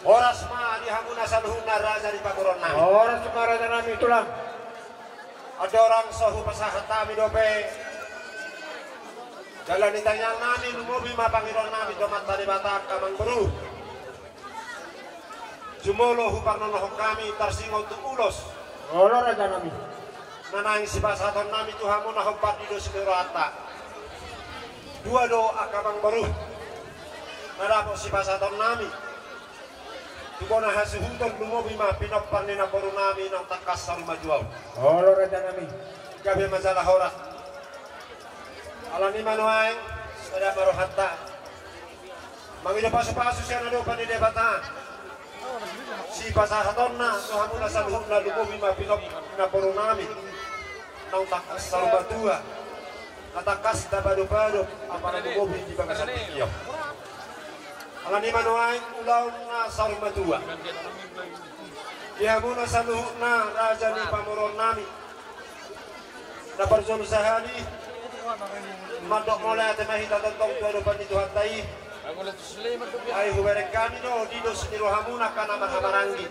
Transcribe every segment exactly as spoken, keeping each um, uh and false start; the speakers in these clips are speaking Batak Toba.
Horas ma di hamuna saluhutna raja ni pamoruon nami. Horas ma raja nami tulang. Andorang so hupasahat hami dope dalan ni tangiang nami, lumobi ma pangidoan nami tu Amanta Debata, angka amangboru. Jumolo huparnonohon hami tarsingot tu ulos. Olo raja nami. Na naeng sipasahaton nami tu hamu na hombar di dos ni rohanta. Dua do angka amangboru na dapot sipasahaton nami. Tu bona hasuhuton, lumobi ma pinompar ni namboru nami naung tangkas saur matua on. Olo raja nami. Gabe ma jala horas. Alani i ma nuaeng sada ma rohanta mangido pasupasu sian adopan ni Debata. Sipasahatonna tu hamuna saluhutna, lumobi ma pinompar ni namboru nami naung tangkas saur matua, na tangkas tapadopadop apala lumobi di bagasan tingki on. Alani i ma nuaeng ulaon na saur matua di hamuna saluhutna raja ni pamoruon nami. Na parjolo sahali mandok mauliate ma hita tongtong tu adopan ni Tuhanta i. Ai hubereng hami do di dos ni rohamuna angka na marhahamaranggi.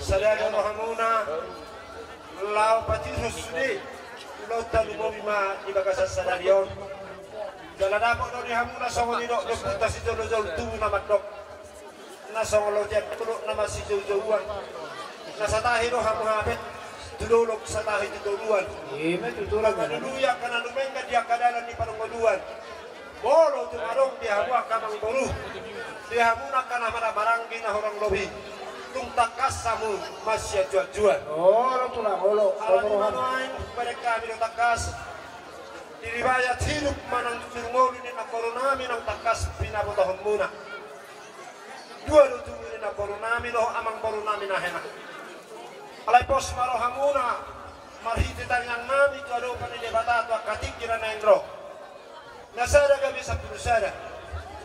Sada do rohamuna laho patirhon sude ulaonta, lumobi ma di bagasan sadari on. Jala dapot do di hamuna songon nidok ni ompunta sijolojolo tubu na mandok: Na songon lotian dolok na masijoujouan, na satahi do hamu hape tu dolok, satahi tu toruan. Ima tutu raja nami. Angka na dulu i angka na dumenggan di angka dalan ni parngoluan. Molo tung adong di hamu angka amangboru, di hamuna angka na marhahamaranggi na hurang lobi, tung tangkas hamu masianjuanjuan. Olo tulang, olo. Alani i ma nuaeng hubereng hami do tangkas di riwayat hidup manang tutur ngolu ni namboru nami naung tangkas pinabotohonmuna. Dua do tubu ni namboru nami dohot amangboru nami na hena. Alai pos ma rohamuna marhite tangiang nami tu adopan ni Debata tu angka tingki na naeng ro. Na sada gabe sampulu sada,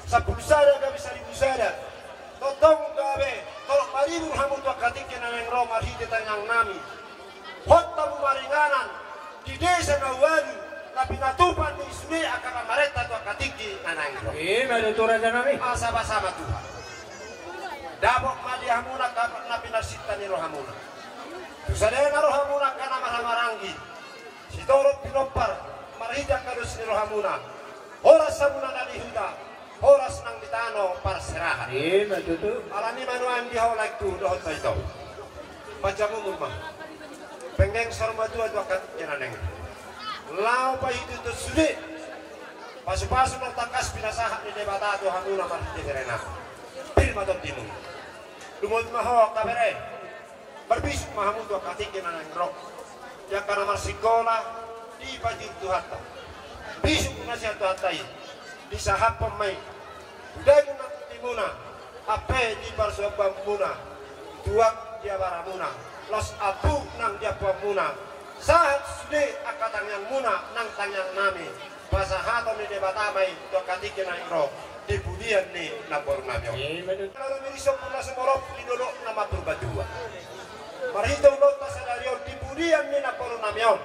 sampulu sada gabe saribu sada. Tongtong gabe torop maribur hamu tu angka tingki na naeng ro marhite tangiang nami. Hot hamu maringanan di desa na ualu na pinatupa ni sude angka pamarenta tu angka tingki na naeng ro. Ima tutu raja nami. Asa basa ma Tuhan. Dapot ma di hamuna angka na pinarsinta ni rohamuna. Tu sadena rohamuna angka na marhahamaranggi, sitorop pinompar marhite angka dos ni rohamuna. Horas hamuna na di huta, horas nang di tano parserahan. Ima tutu. Alani i ma nuaeng di ho laengku dohot ma ito, panjang umur ma. Penggeng saur matua tu angka tingki na naeng ro. Laho paihutihut sude pasupasu naung tangkas pinasahat ni Debata tu hamuna marhite berenami. Pir ma tondimuna. Lumobi ma ho angka bere. Marbisuk ma hamu tu angka tingki na naeng ro. Di angka na marsikola, dipaihutihut Tuhanta. Bisuk na sian Tuhanta i disahaphon ma i. Udaing nang tondimuna, ampe di parsombahonmuna, tuak di abaramuna, laos ampu nang di ampuanmuna. Sahat sude angka tangiangmuna nang tangiang nami. Pasahaton ni Debata ma i tu angka tingki na naeng ro di pudian ni namboru nami on. Ima tutu. Lalu miriso pun na sumorop di dolok nama Purbatua. Marhite ulaonta sadari on di pudian ni namboru nami on,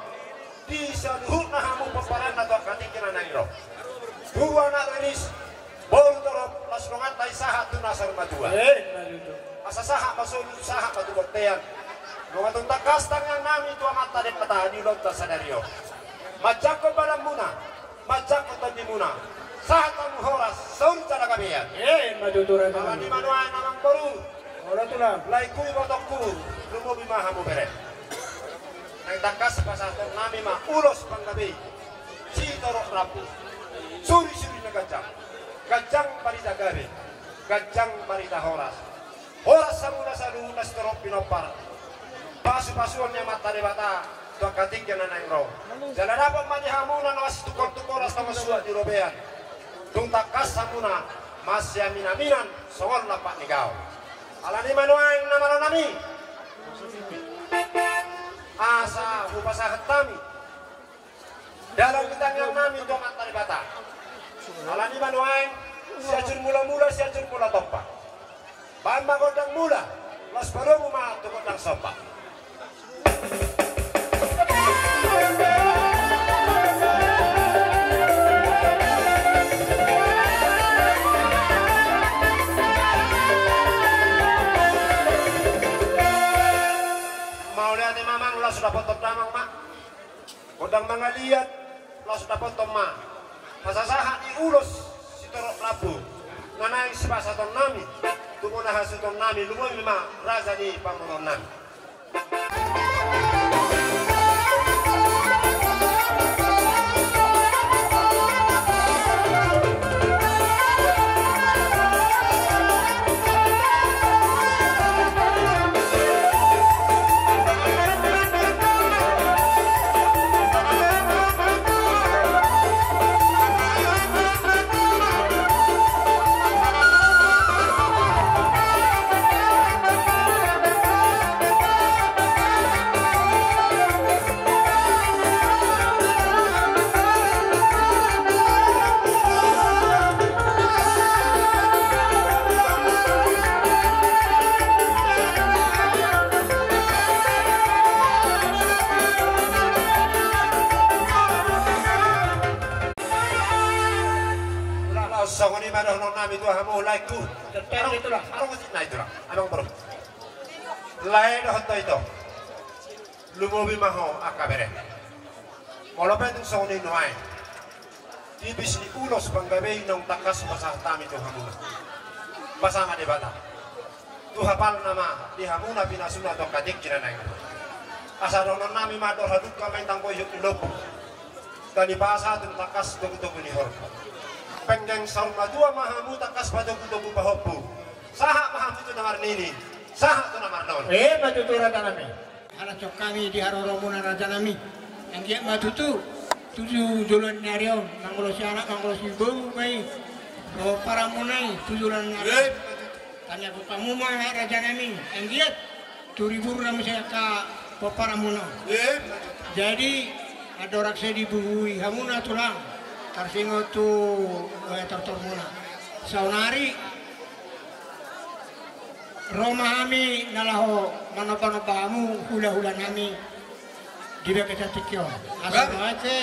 di saluhutna hamu pomparanna tu angka tingki na naeng ro. Dua na riris, boru torop, laos donganta i sahat tu na saur matua. Ima tutu. Asa sahat ma solu, sahat ma tu bontean. Nunga tung tangkas tangiang nami tu Amanta Debata di ulaonta sadari on. Manjangkon badanmuna, manjangkon tondimuna. Sahat hamu horas, saur jala gabean. Ima tutu raja nami. Alani i ma nuaeng amangboru. Olo tulang. Laengku, ibotongku, lumobi ma hamu bere. Naeng tangkas pasahaton nami ma ulos panggabean. Sitorop rambu, surisuri na ganjang, ganjang barita gabe, ganjang barita horas. Horas hamu na saluhutna sitorop pinompar. Pasupasuon ni Amanta Debata tu angka tingki na naeng ro. Jala dapot ma di hamuna na masitungkoltungkol, asa na masuat di robean. Tung tangkas hamuna masiaminaminan songon lampak ni gaol. Alani i ma nuaeng na malo nami, asa hupasahat hami dalan ni tangiang nami tu Amanta Debata. Alani i ma nuaeng, Sianjur Mulamula, Sianjur Mulatompa. Bahen ma gondang mula, laos padomu ma tu gondang somba. Ndang mangaliat, laos dapothon ma hasasahat ni ulos sitorop rambu na naeng sipasahatonnami tu bona hasuhutonnami. Lumobi ma raja ni pamoruonnami. Laos songon i ma dohononnami tu hamu laengku. Adong, adong musik na i tulang, adong boru. Lae dohot ito. Lumobi ma ho angka bere. Molo pe tung songon i nuaeng, tipis ni ulos panggabean naung tangkas hupasahat hami tu hamuna. Basa ma Debata, tu hapalna ma di hamuna pinasuna tu angka tingki na naeng. Asa dohononnami ma, andor hadungka ma intang boi ihut ni lombu, tali pasa tung tangkas togutogu ni horbo. Penggeng saur matua ma hamu tangkas patogutogu pahompu. Sahat ma hamu tu na marnini, sahat tu na marnono. Emma tutu rajanami. Ala cok hami di haroromuna rajanami. Anggiat ma tutu, tutu joloan ni ari on, mangolosi anak, mangolosi boru ma i, pomparanmuna i, tu joloan ni ari on. Emma tutu. Tangiangkon hamu ma rajanami, anggiat tu riburna muse angka pomparanmuna on. Emma tutu. Jadi, andorang sai dibuhui hamuna tulang, tarsingot tu, eh, tortormuna. Saonari, ro ma hami na laho manombanomba hamu hulahulanami di bagasan tingki on. Asa, baen, boase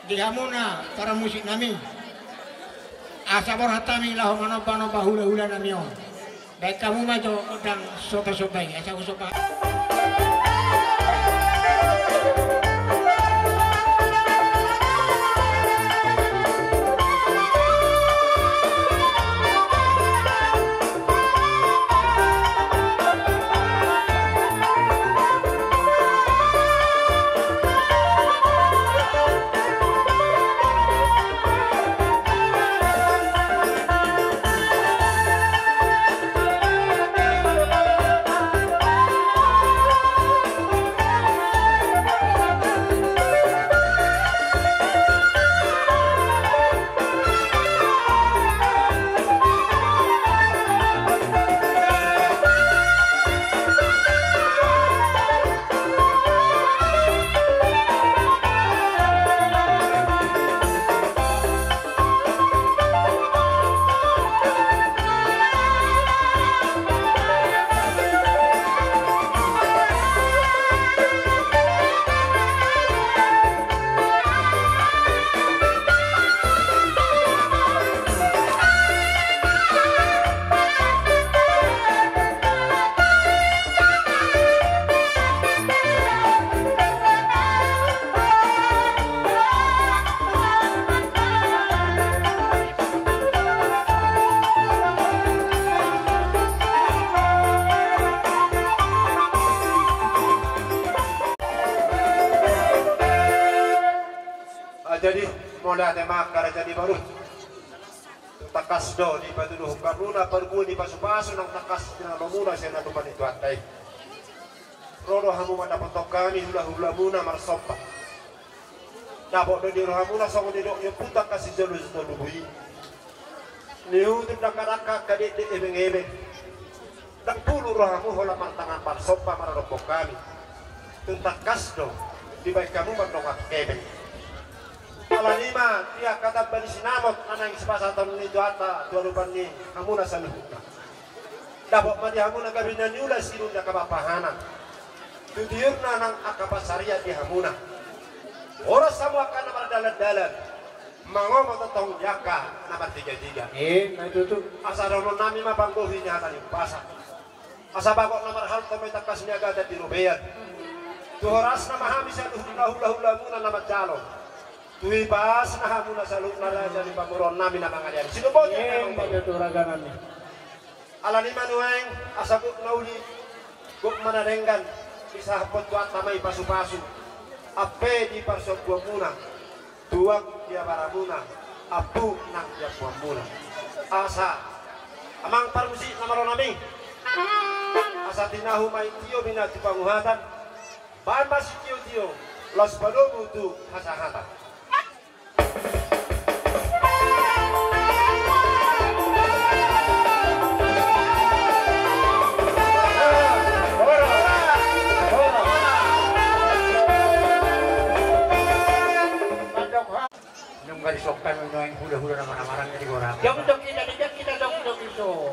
di hamuna paramusiknami. Asa borhat hami laho manombanomba hulahulanami on. Baen hamu ma jo gondang sombasomba i, asa husomba. Ah, jadi, mauliate ma angka raja ni boru. Tung tangkas do dipatuduhon hamuna parbue ni pasupasu naung tangkas tinalomuna sian adopan ni Tuhanta i. Ro do hamu mandapothon hami hulahulamuna marsomba. Dapot do di rohamuna songon nidok ni ompunta angka sijolojolo tubu i. Niuhut tu dakdanak angka dekdek ebengebeng. Ndang pulu rohamu holan martangan marsomba maradophon hami. Tung tangkas do dibaen hamu mardongan hepeng. Alani i ma di angka tamba ni sinamot na naeng sipasahaton ni Tuhanta tu adopan ni hamuna saluhutna. Dapot ma di hamuna gabe na niula siru ni angka pahangan tu tiurna nang angka pansarian di hamuna. Horas hamu angka na mardalandalan, mangomo tongtong di angka na martigatiga. Emma tutu. Asa dohononnami ma panggohi ni hata ni umpasa. Asa bagot na marhalto ma i tangkas ni agatan di robean. Tu horasna ma hami saluhutna hulahulamuna na manjalo. Tu ipasna hamuna saluhutna raja ni pamoruonnami na mangalean. Sidoboto. Emma tutu rajanami. Alani i ma nuaeng asa gok na uli, gok ma na denggan, disahaphon Tuhanta ma i pasupasu, ampe di parsombuonmuna, tuak di abaramuna, ampu nang di ampuanmuna. Asa, amang parmusik na malo nami, asa tinahu ma i tio bina tu panguhatan, baen ma sitiotio, laos padomu tu hasahatan. Nunga disongkami nuaeng hulahula na marhahamaranggi di goarna. Jongjongi na di jang hita jongjongi so.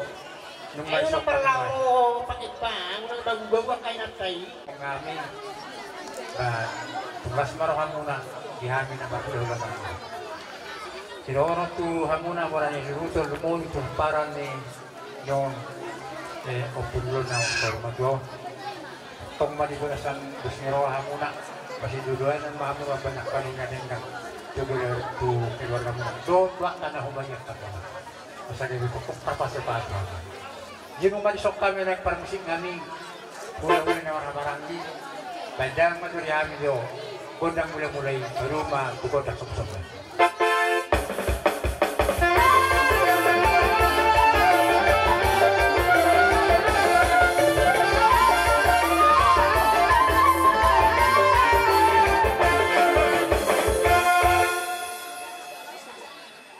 Nunga disongkami nuaeng. Ayo na parlaho pakimbang, nang bagubagu angka inanta i. Nami. Ba, tugas ma rohamuna di hami na marhulahula marhahamaranggi. Sidohonon tu hamuna bona ni suruton lumoni tu hamparan ni on, eh, Ompu Dulon na saur matua on. Tong ma di bagasan dos ni roha hamuna, masiduduanan ma hamuna banyak hali na denggan tu keluargamuna. Dohot tu angka na humaliang tanggapan. Asa gabe tongtong parpasupasu. Jadi nunga disongkami nuaeng parmusik nami, hulahula na marhahamaranggi, baen damang ma jo di hami jo gondang mulamula i, baru ma tu gondang sombusombu.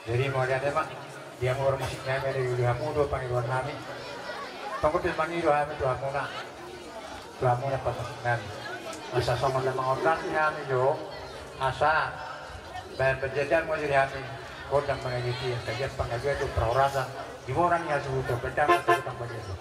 Jadi mauliate ma di hamu parmusik nami, di hamu do pangidoan nami. Tongtong pe mangido hami tu hamuna, tu hamuna parmusik nami. Asa songon na mangordas ni hami jo, asa baen panjajaan ma jo di hami gondang mangaliat i, angka jam panggabean tu parhorasan di bona ni hasuhuton, baen damang ma tu gondang mangaliat i.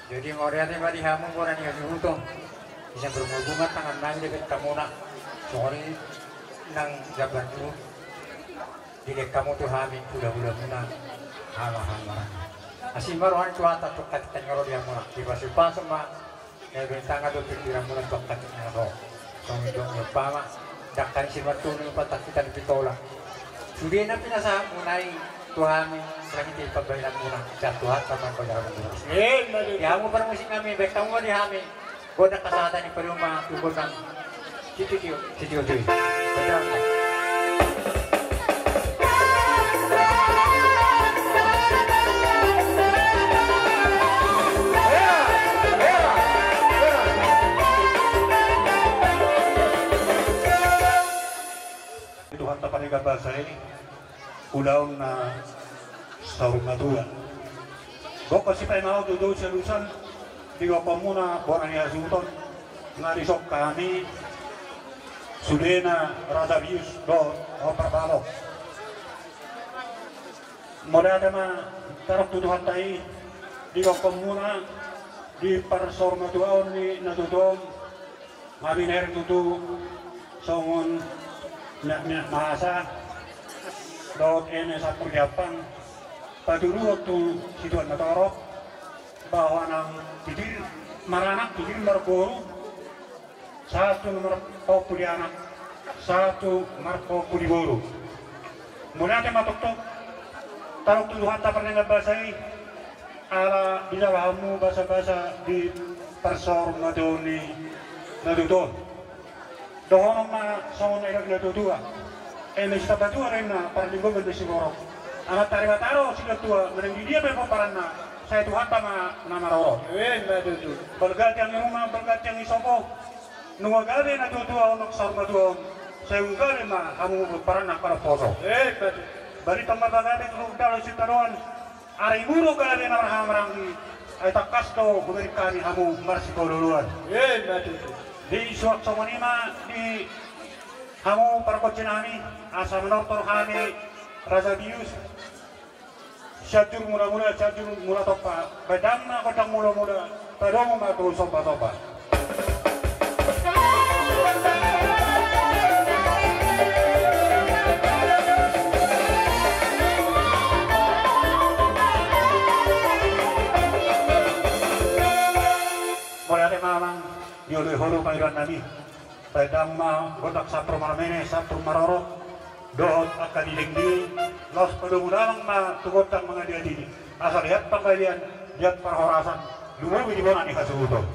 Jadi mauliate ma di hamu bona ni hasuhuton. Di na berhubungan tangan nami di hamuna. Songon i nang jabar tu di hamuna tu hami hulahulamuna. Halahan marang. Asi ma roha ni Tuhanta tungkat tangan ro di hamuna. Dipasupasu ma. Gabe tangkas do pikiranmuna tongkat na ro. Songon i do umpama dangka ni simartunu, patangkitan pitola. Sude na pinasahatmuna i tu hami, marhite pambahenanmuna, sian Tuhanta ma pajalanmuna. Di hamu parmusik nami, baen hamu ma di hami gondang hasahatan i, padomu ma tu gondang. Sitio, sitio, sitio. Tuhanta pardenggan basa i. Ulaon na saur matua. Gokhon sipaimaon tutu sialusan, di gokhonmuna bona ni hasuhuton, nga disongkami sudena Raja Bius dohot Ompu Parpalo. Mauliate ma tarup tu Tuhanta i, di gokhonmuna, di parsaur matuaon ni na tutu on, Nga binereng tutu songon minak-minak masa dohot eme sampur di ampang, patuduhon tu situan na torop bahwa nang titir maranak, titir marboru, sahat tu marpahompu di anak, sahat tu marpahompu di boru. Mauliate ma tongtong tarup tu Tuhanta pardenggan basa i. Ala dijalo hamu basa-basa di parsaur matuaon ni Na tutu on. Dohonon ma songon na nidok ni natuatua. Eme sitamba tua do inna parlinggoman do siborok. Amanta Debata do sitaotua, manang di dia pe pomparanna, sai Tuhanta ma na marorot. Emma tutu. Balga tiang ni ruma, balga tiang ni sopo. Nunga gabe natuatua on saur matua on, sai gabe ma hamu pomparanna angka na poso. Emma tutu. Barita ma pagabe tu dalan sitadoan. Ari muru gabe na marhahamaranggi, ai tangkas do hubereng hami hamu marsipaolooloan. Emma tutu. Di suang songon i ma di hamu pargonsi nami, asa manortor hami Raja Bius, Sianjur Mulamula, Sianjur Mulatompa, baen damang ma gondang mulamula, padomu ma tu sombasomba. Mauliate ma amang, dioloi ho do pangidoan nami. Baen damang ma gondang sampur marmene, sampur marorot, dohot angka didengdeng, laos padomu damang ma tu gondang mangadiadi, asa liat panggabean, liat parhorasan, lumobi di bona ni hasuhuton.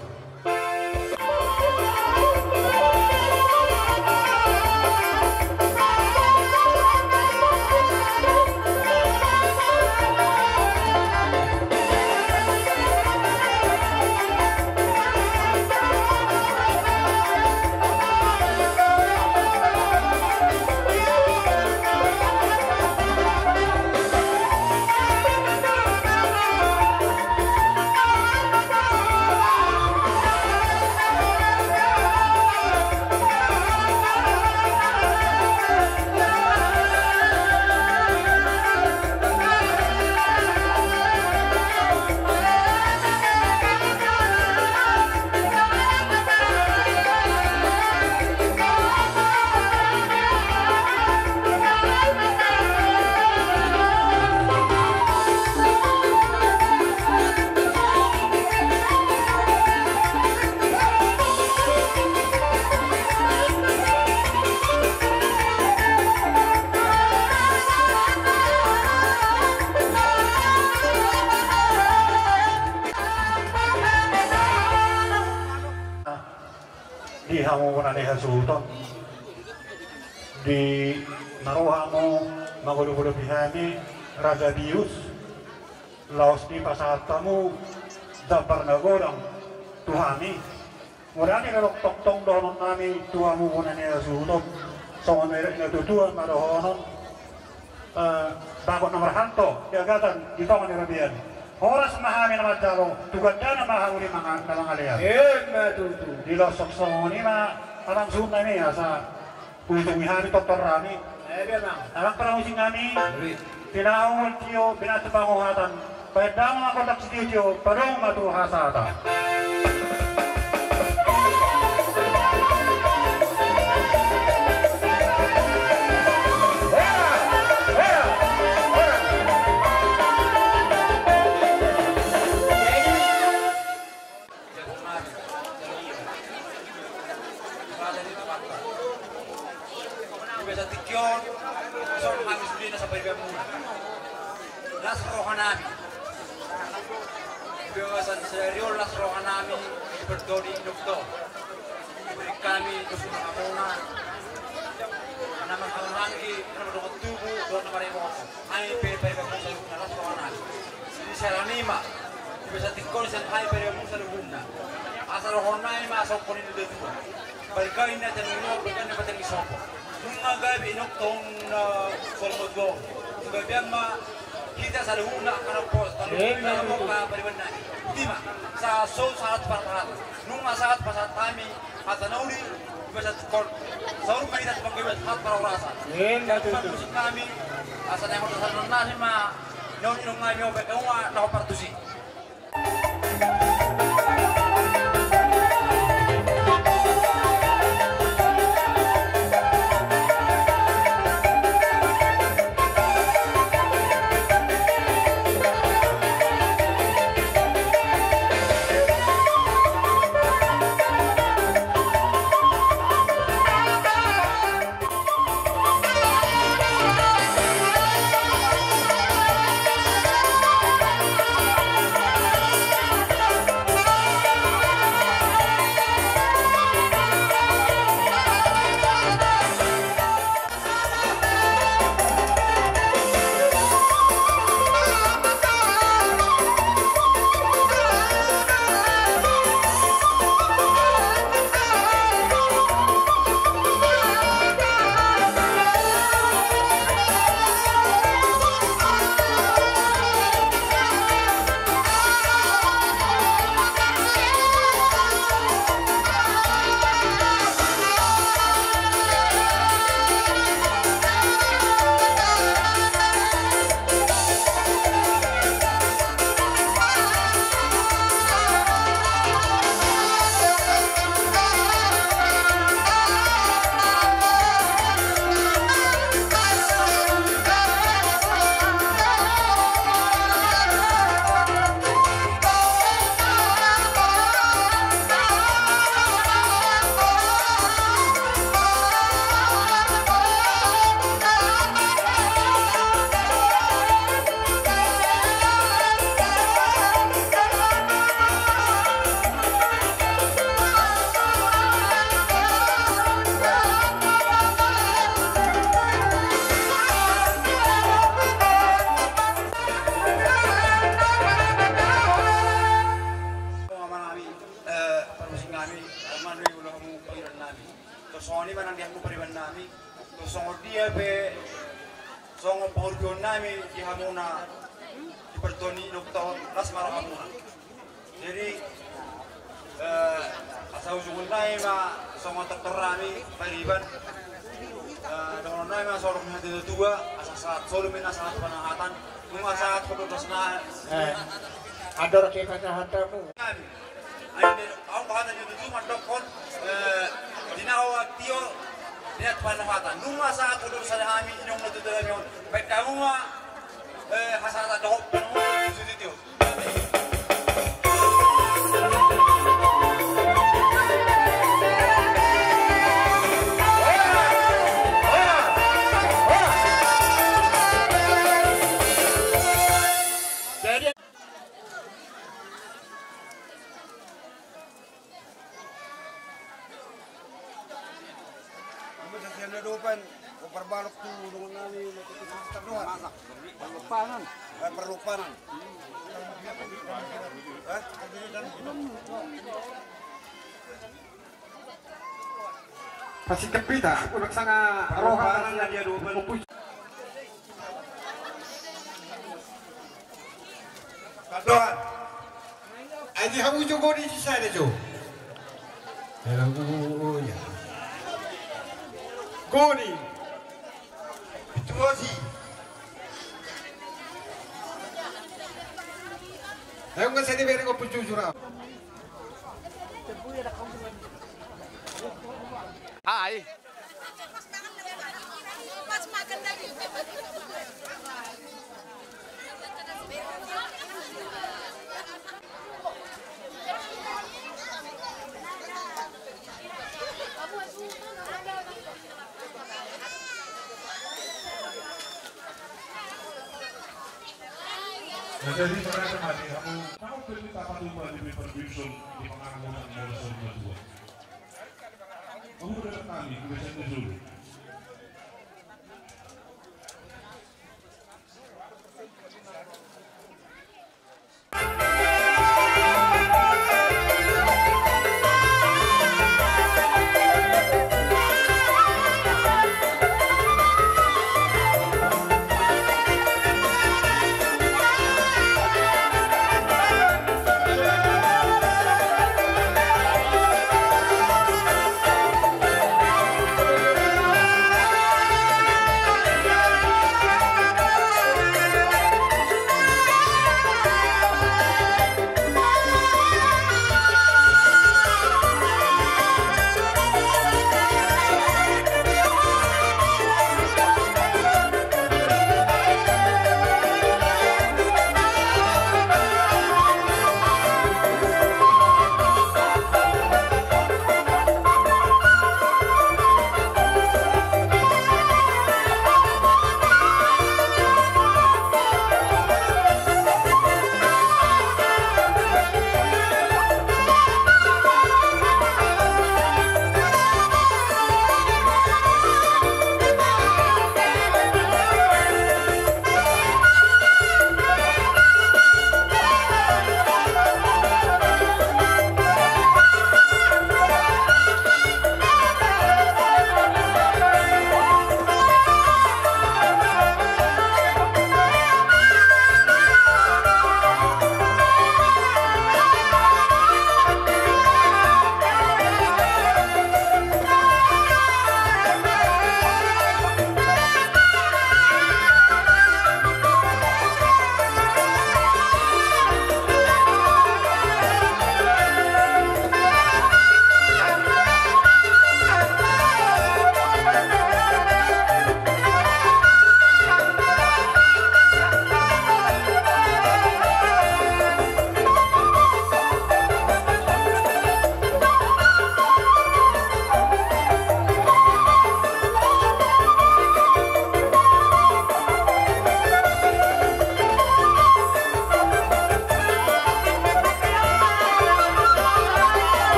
Di hamu bona ni hasuhuton, di na ro hamu mangolopolopi hami Raja Bius, laos dipasahat hamu jambar na godang tu hami. Molo adong na didok tongtong dohonon nami tu hamu bona ni hasuhuton, songon na nidok ni natuatua ma dohonon, eh, bagot na marhalto di agatan, di tonga ni robean. Horas ma hami na manjalo, tu gandana ma hamu di manga-, na mangalean. Emma tutu. Di laos songon i ma, amang suhut nami, asa huuduti hami tortor nami. Eh, biar, Bang. Amang parmusik nami. Tinahu, tio, binatu panguhatan. Baen damang ma gondang sitiotio, padomu ma tu hasahatan. Di bagasan tingki on, dison hami sude na saparibanmuna. Las roha nami. Di bagasan sadari on las roha nami, di partondi doktor. Diberi hami dohot hamuna na marhahamaranggi, na mardongan tubu, dohot na maribot. Hami pe paribanmuna saluhutna, las roha nami. Di siala ni i ma, di bagasan tingki on sian hami paribanmuna saluhutna. Asa dohonon nami ma songon i do tutu. Balga inna tiang ni ruma, balga inna tiang ni sopo. Nunga gabe inokta on na saur matua on. Gabean ma hita saluhutna angka na poso, saluhutna pariban nami. Ima, sahat solu sahat parsahat. Nunga sahat parsahat hami, hata na uli, di bagasan tingki on. Saur ma hita tu panggabean sahat parhorasan. Emma tutu. Parmusik nami, asa na ingot asa na nasi ma, na uli nunga nami ope kauma, na ho partusi. Di hamuna, di partuan i doktor, las ma rohamuna. Jadi, eh, asa ujungna i ma songon tortor nami pariban. Eh, dohonon nami ma songon hata ni natuatua, asa sahat solu ma inna sahat panahatan. Nunga sahat polotos na. Eh, andor ke panahatamu. Nami. Ai, au hata ni tutu mandokkon, eh, di na au tio, di na tu panahatan. Nunga sahat polotos sada hami, inong na tutu nami on. Baen hamu ma, eh, hasahatan dohot, panahatan tutu tio. Jadi, Ama sasian na dopan, o parbalok tu dongan nami, na tu tu tu tu dohan. Parlupanan. Eh, parlupanan. Eh? Pasti kepita, udah sana roha. Parlupanan na dia dopan. Pandohan. Ai di hamu jo goni di sada jo. Dalam, oh, oh, ya. Goni. Pituosi. Ayo nggak saya diberi kopi jujur ah. Hai. Jadi, saudara-saudari, kamu, kamu perlu apa tuh, Pak, di Mister Wilson, di pengangkutan Muda Solo dua? Kamu udah kami, udah satu dulu.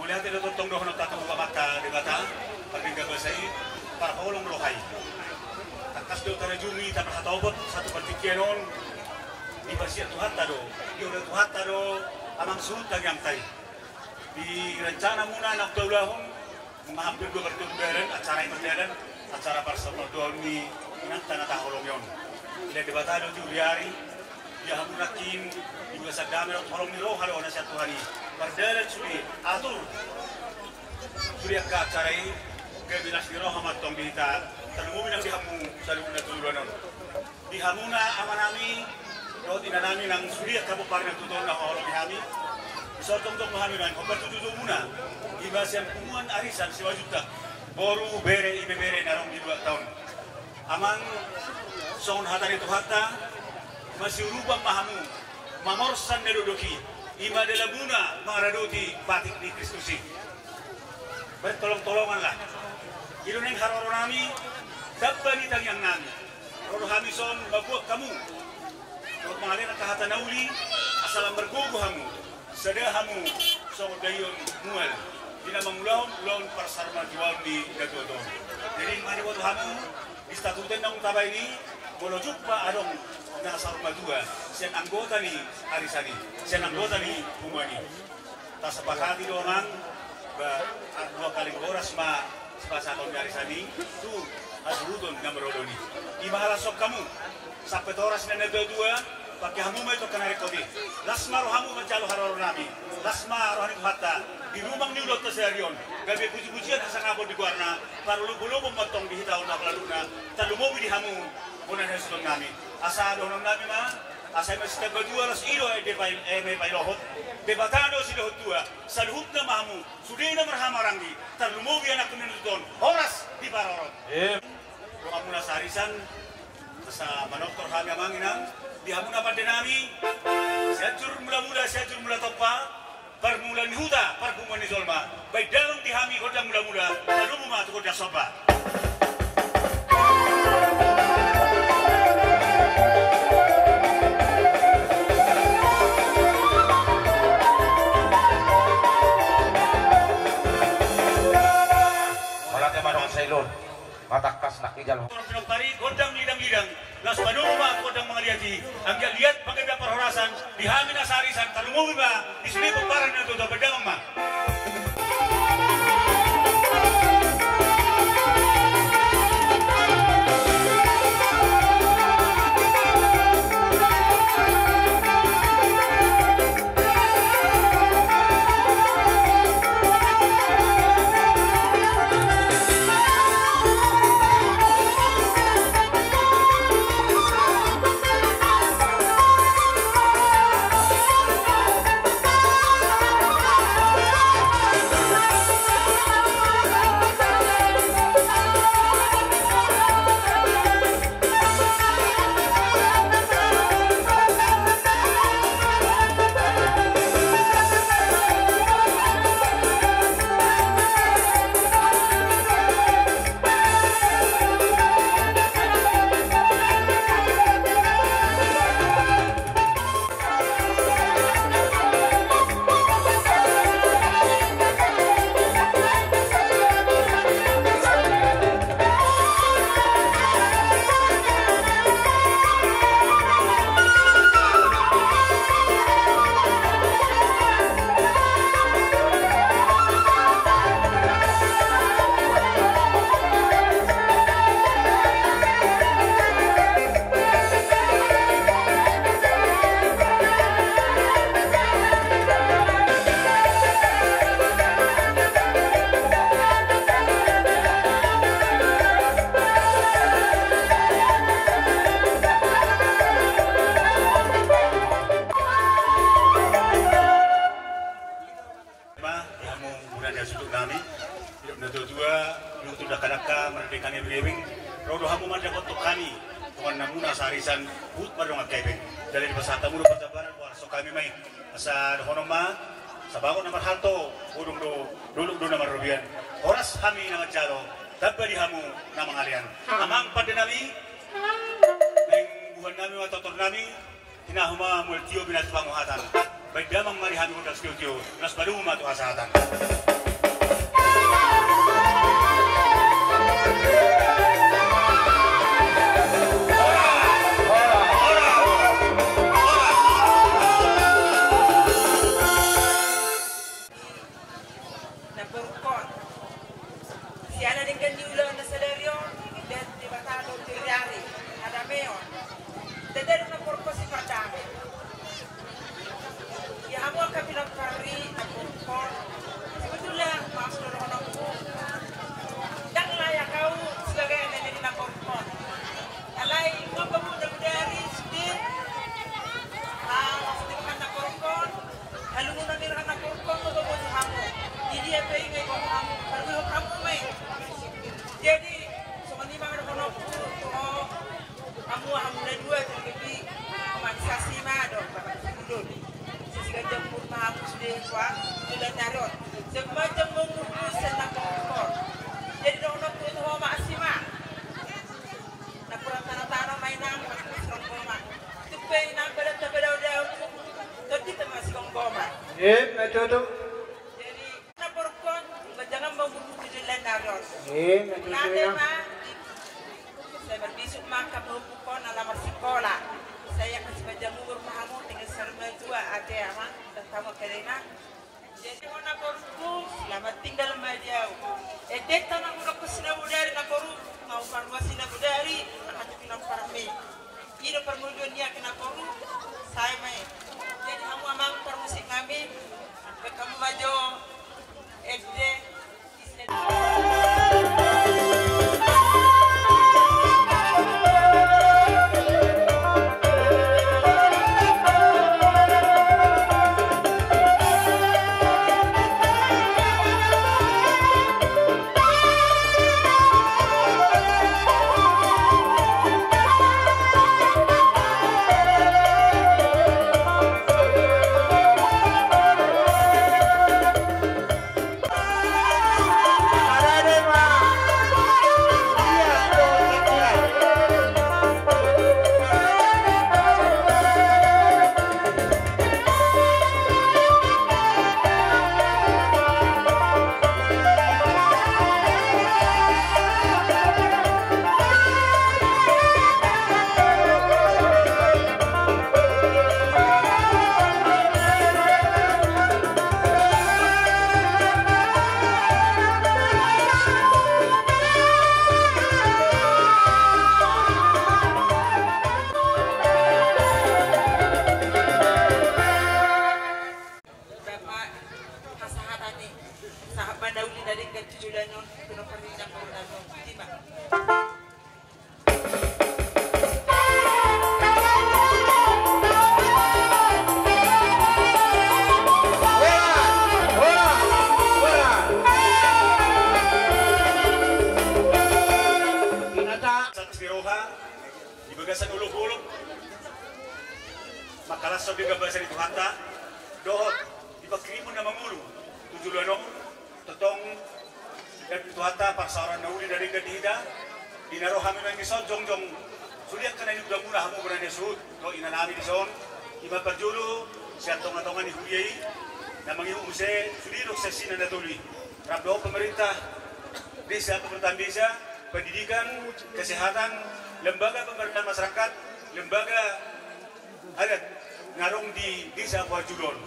Mauliate do tongtong dohononta tu Amanta Debata, pardenggan basa i, parholong roha i. Tangkas do tarajumi, taparhatopot sahat tu partingkian on, dipasiat Tuhanta do, diula Tuhanta do, amang suhut tangiangta i. Di rencana muna na taulahon, mahampir dua pardua bulan, acara i mardalan, acara parsaurmatua ni inanta na taholongi on. Dilehon Debata do tu di ari, ia hamu nangkin, di bagasan dame dohot holong ni roha do na sian Tuhan i. Mardalan sude, atur. Sude angka acara i, gabe las ni roha ma tong di hita, tarlumobi nang di hamu, saluhutna tu joloan on. Di hamuna amanami, dohot inanami nang sude angka pomparan na tutu na huhaholongi hami. Dison tongtong ma hami nang hombar tu jojomuna. Ima sian punguan arisan Simanjuntak. Boru, bere, ibebere na adong di luat on. Amang, songon hata ni Tuhanta, masiurupan ma hamu, mamorsan na dokdok i. Ima dalanmuna mangaradoti patik ni Kristus i. Bertolong-tolonganlah. I do naeng haroronami, tamba ni tangiangnami. Ro do hami dison mamboan hamu. Dohot mangalehon angka hata na uli, asa lam margogo hamu. Sada hamu songon daion mual. Di na mangulahon ulaon parsaurmatuaon ni natuatua on. Jadi, mari boto hamu, di statuten naung tabaen i, molo jumpa adong na saurmatua, sian anggota ni arisan i, sian anggota ni punguan i. Tasepakati do amang, ba, dua kaleng boras ma sipasahaton ni arisan i, tu hasuhuton na marolon i. Ima halashon hamu, sampe toras na natuatua, pake hamu ma i tu angka na ringkot i. Las ma rohamu manjalo haroronami, las ma roha ni Tuhanta, di rumang ni ulaonta sadari on, gabe pujipujian hasangapon di goarna, parlombolomon ma tong di hita on na palaluna, tarlumobi di hamu, bona ni hasuhutonnami. Asa dohononnami ma, asa i ma sitamba tua laos i do eme pailohot, Debata do sidohot tua, saluhutna ma hamu, sude na marhahamaranggi, tarlumobi anakku na tutu on, horas diparorot. Em. Dohononmuna sarisan, asa manortor hami amang inang, di hamuna pandenami, Sianjur Mulamula, Sianjur Mulatompa, parmula ni huta, parpunguan ni jolma, baen damang di hami gondang mulamula, tarlumobi ma tu gondang somba. Mauliate ma dohot sailon. Matangkas nang ijal. Pinompar i gondang lidang-lidang, laos padomu ma gondang mangaliat i, anggiat liat panggabean parhorasan, di hami na sarisan, tarlumobi ma di sude pomparan na tuatua, baen damang ma. Ma, di hamu bona ni hasuhuton nami, di na tuatua, di tu dakdanak, marende hami, ro do hamu mandapothon hami, dongan namuna sarisan, huhut mardongan hepeng. Jala dipasahat hamu do parjambaran, boha so hami ma i. Asa dohonon ma, sabagot na marhalto, godang do, dolok do na marrobean. Horas hami na manjalo, tamba di hamu na mangalean. Amang pande nami, naeng buhan nami ma tortor nami, tinahu ma mual tio binahen tu panguhatan. Baen damang ma di hami gondang sitiotio, laos padomu ma tu hasahatan. Tarot. Semacam mengurus senang mengurus. Jadi dong nak tuh mau maksimal. Nak kurang tanah-tanah main apa? Serong goma. Tupe nang pada tabada udah. Tapi kita masih gom goma. Eh, betul tuh. Jadi na porkon, jangan mau bunuh tujuh lain harus. Eh, betul tuh ya. Saya berbisuk maka berhubungan alam sekolah. Saya kasih panjang umur mahamu dengan serba dua ada ya, Mak. Dan kamu kerana jadi hona korku, selamat tinggal ma di au. Ede tana hona ko sinabodari na koru, mau parua sinabodari, angka tu pinang parmi. Ino parmuduan ni angka na koru, sai ma i. Jadi hamu amang parmusik nami, angka hamu ma jo, ede, ise. Bapak, hasahatan ni, sahat ma na uli na denggan tu joloan on, tu na parjolo na on. Terima. Di bagasan olopolop, mangkalashon di bagasan ni Tuhanta, dohot di pangkirimon na mangolu tu joloan on, tongtong diampehon Tuhanta parsaoran na uli na denggan di hita, di na ro hami nangkin dison jongjong, sude angka na niudutanmuna hamu bona ni suhut dohot inanami dison, ima parjolo sian tongatonga ni huria i, na mangihut muse sude do sian sian na tolu i, rap dohot pemerintah desa, pemerintahan desa, pendidikan, kesehatan, lembaga pemberdayaan masyarakat, lembaga adat na adong di desa Hajulu on.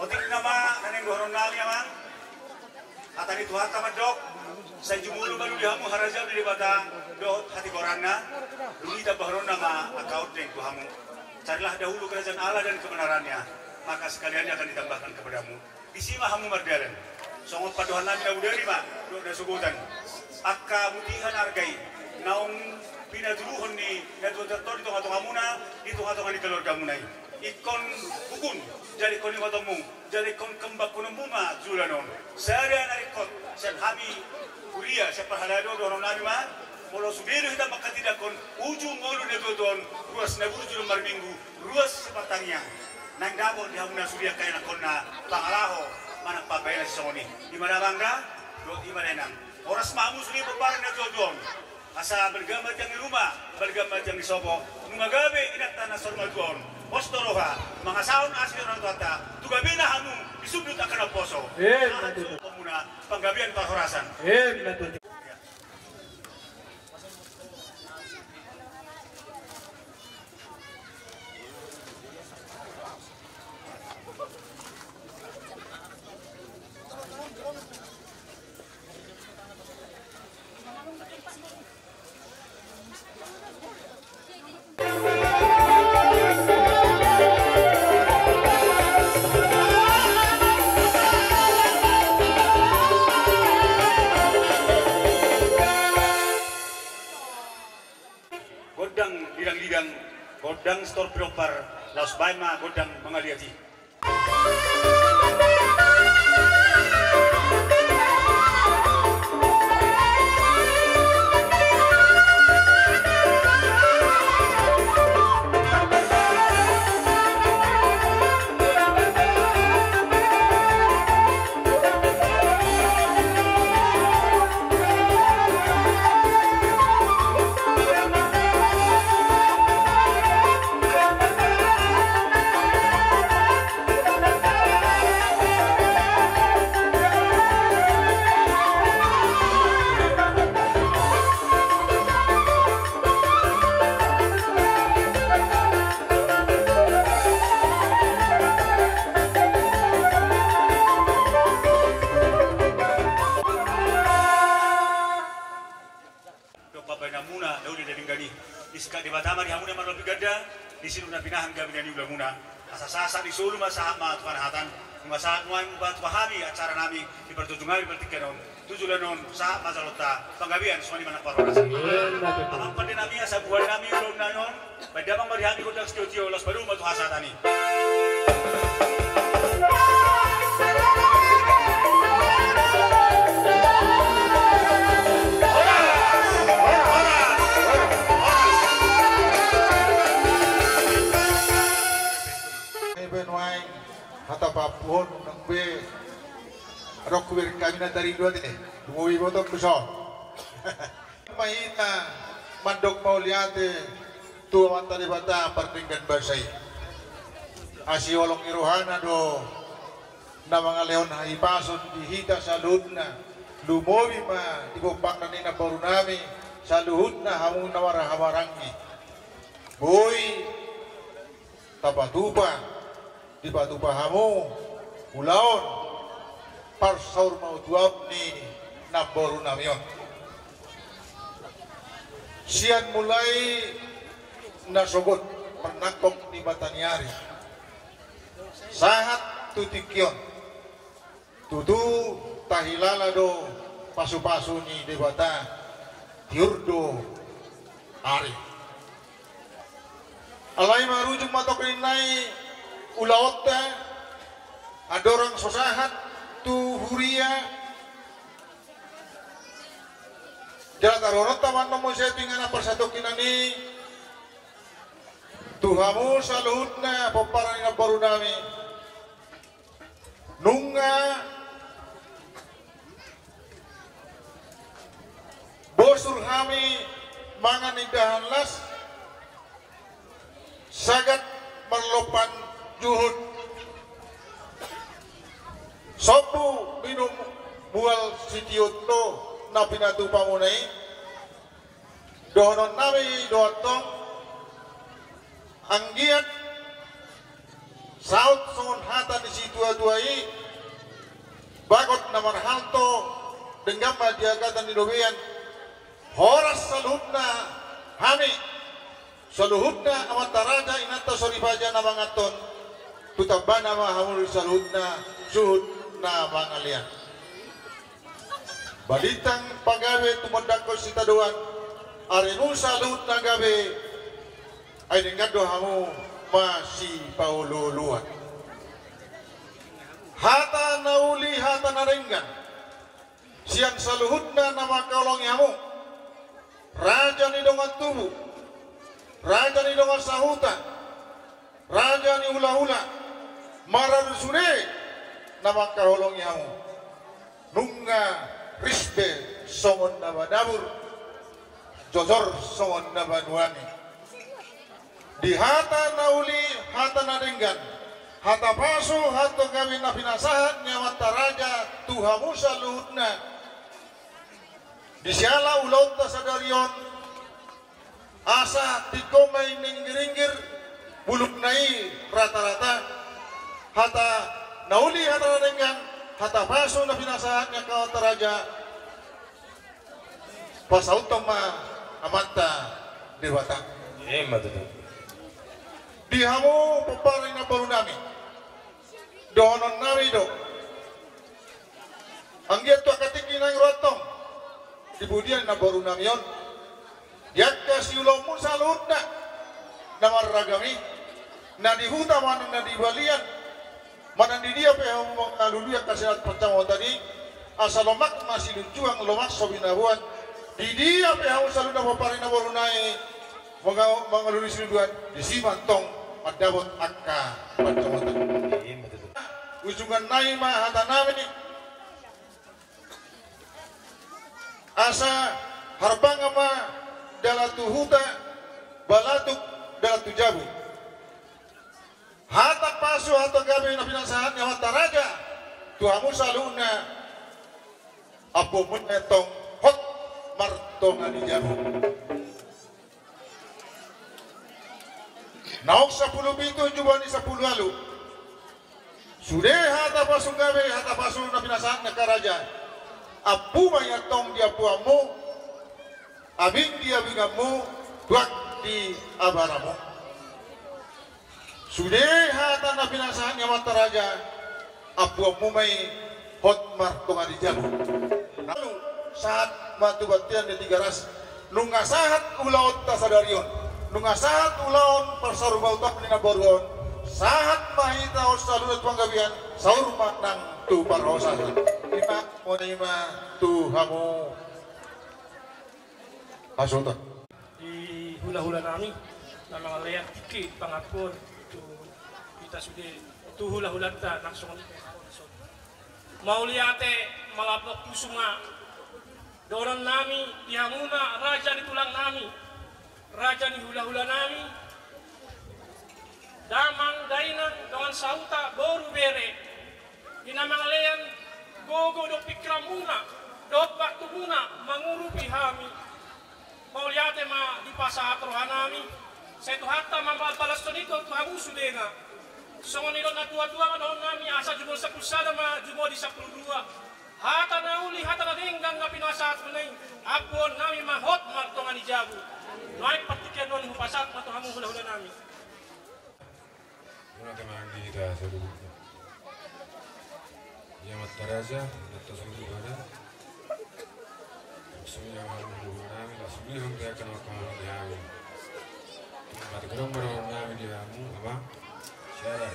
Otik nama na naeng dohonon nami amang, hata ni Tuhanta mandok, sai jumolo ma lulu di hamu harajaon ni Debata dohot hatigoranna, dung i tambahononna ma angka ondeng tu hamu. Carilah dahulu kerajaan Allah dan kebenarannya, maka sekaliannya akan ditambahkan kepadamu. Disi ma hamu mardalan. Songon pandohan nami na bodari ma dohot na sogot an. Angka mutiha na arga i naung pinatuduhon ni natuatua di tongatongamuna, di tongatonga ni keluargamuna i, ingkon buku, jala ingkon ingotonmu, jala ingkon kembangkononmu ma joloan on. Sada na ringkot sian hami huria, sian parhalado dohonon nami ma, molo sude do hita manghatindanghon uju ngolu ni natuatua on, ruas na burju do marminggu, ruas sipartangiang. Naeng dapot di hamu na sude angka ianakhonna pangalaho manang pambahenan sisongon i. Ima da amang da dohot ima da inang. Horas ma hamu sude pomparan ni natuatua on. Asa balga ma tiang ni ruma, balga ma tiang ni sopo. Nunga gabe inanta na saur matua on, pos do roha mangasahon asi ni roha ni Tuhanta, tu gabena hamu di sundut angka na umposo. Amen. Sahat tu hamuna panggabean parhorasan. Amen. Gondang lidang-lidang, gondang sitor pinompar, laos baen ma gondang mangaliat i. Tama di hamu na marlopi ganda, di sinur na pinahan gabe na niulamuna. Asa sahat ni solu ma sahat ma tu panahatan, nunga sahat nuaeng ma tu hami acara nami, di parjojong nami partingkian on. Tu joloan on, sahat ma jaloonta, panggabean songon i ma nang parhorasan. Amang pande nami, asa buan nami ulaon nami on, baen damang ma di hami gondang sitio-tio, laos padomu ma tu hasahatan i. Ebe nuaeng hata papuhon nang be. Adong hubereng hami na taridu ate, lumobi botongku son. Ma hita mandok mauliate tu Amanta Debata pardenggan basa i. Asi holong ni rohana do na mangalehon hahipason di hita saluhutna, lumobi ma di pomparan ni namboru nami saluhutna hamu na marhahamaranggi. Boi tapatupa, dipatupa hamu ulaon parsaurmatuaon ni namboru nami on. Sian mulai nasogot marnangkok ni mataniari sahat tu tingki on, tutu tahilala do pasupasu ni Debata, tiur do ari. Alai marujung ma tongkin nai ulaonta, andorang so sahat tu huria, jala taruhononta ma annon muse tu inganan parsatongkinan i tu hamu saluhutna pomparan ni namboru nami. Nunga bosur hami mangan indahan las, sagat marlompan juhut, sombu minum mual sitiotio na pinatupamuna i. Dohonon nami do antong, anggiat saut songon hata ni situatua i, bagot na marhalto, denggan ma di hagatan ni lobeian. Horas saluhutna hami, saluhutna amanta raja, inanta soripada na manganhon, tu tambana ma hamu saluhutna suhut na mangalean. Balintang pagabe tumondangkon sitadoan, arimu saluhutna gabe, ai denggan do hamu masipaolooloan. Hata na uli, hata na denggan sian saluhutna na mangkaholongi hamu, raja ni dongan tubu, raja ni dongan sahuta, raja ni hulahula, maradu sude na mangkaholongi hamu. Nunga ris be songon na manabur, jojor songon na manuani. Di hata na uli, hata na denggan, hata pasu, hata gabe na pinasahat ni amanta raja tu hamu saluhutna, di siala ulaonta sadari on, asa tingko ma i minggiringgir, bulungna i ratarata. Hata na uli, hata na denggan, hata pasu na pinasahat ni angka amanta raja, pasauthon ma Amanta Debata. Ima tutu. Di hamu pomparan ni namboru nami, dohonon nami do, anggiat tu angka tingki na naeng ro antong di pudian ni namboru nami on, di angka siulaonmu saluhutna na marragam i, na di huta manang na di balian, manang di dia pe hamu mangalului angka siadat pansamotan i, asa lomak ma silunjuang, lomak so binaboan. Di dia pe hamu saluhutna pomparan ni namboru nami manga-, mangalului silunjuang, disi ma antong mandapot angka pansamotan. Ujungan nai ma hata nami, asa harbangan ma dalan tu huta, balatuk dalan tu jabu. Hata pasu, hata gabe na pinasahat ni amanta raja tu hamu saluhutna, ampuonmuna i antong hot martonga ni jabu. Naung sampulu pitu jumadi sampulu ualu. Sude hata pasu gabe, hata pasu na pinasahat ni angka raja. Ampu ma i antong di ampuanmu, abing di abinganmu, tuak di abaramu. Sude hata na pinasahat ni amanta raja, ampuonmu ma i hot martonga di jabu. Lalu sahat ma tu bontean ni Tigaras, nunga sahat ulaonta sadari on, nunga sahat ulaon parsaurmatuaon ni namboru on, sahat ma hita on saluhutna tu panggabean, saur ma nang tu parhorasan. Ima, mauliate ma tu hamu. Hasulta. Di hulahula nami na mangalean tingki pangampuon tu hita sude, tu hulahulanta nang songon i. Mauliate malambok pusu ma dohonon nami di hamuna raja ni tulang nami, raja ni hulahula nami, damang dainang dongan sahuta boru bere, di na mangalean gogo dohot pingkiranmuna dohot waktumuna mangurupi hami. Mauliate ma dipasahat roha nami, sai Tuhanta ma mambalashon i tu hamu sudena. Songon nidok natuatua ma dohonon nami, asa jumolo sampulu sada ma jumolo di sampulu dua. Hata na uli, hata na denggan na pinasahatmuna i, ampuon nami ma hot martonga ni jabu. Nuaeng partingkian on hupasahat ma tu hamu hulahula nami. Mauliate ma di hita saluhutna. Ia amanta raja, amanta suru pada. Maksudna hamu hulahula nami, langsung di hon dia kena kau di hami. Mati kurang baru nami di hamu, ama. Siapa?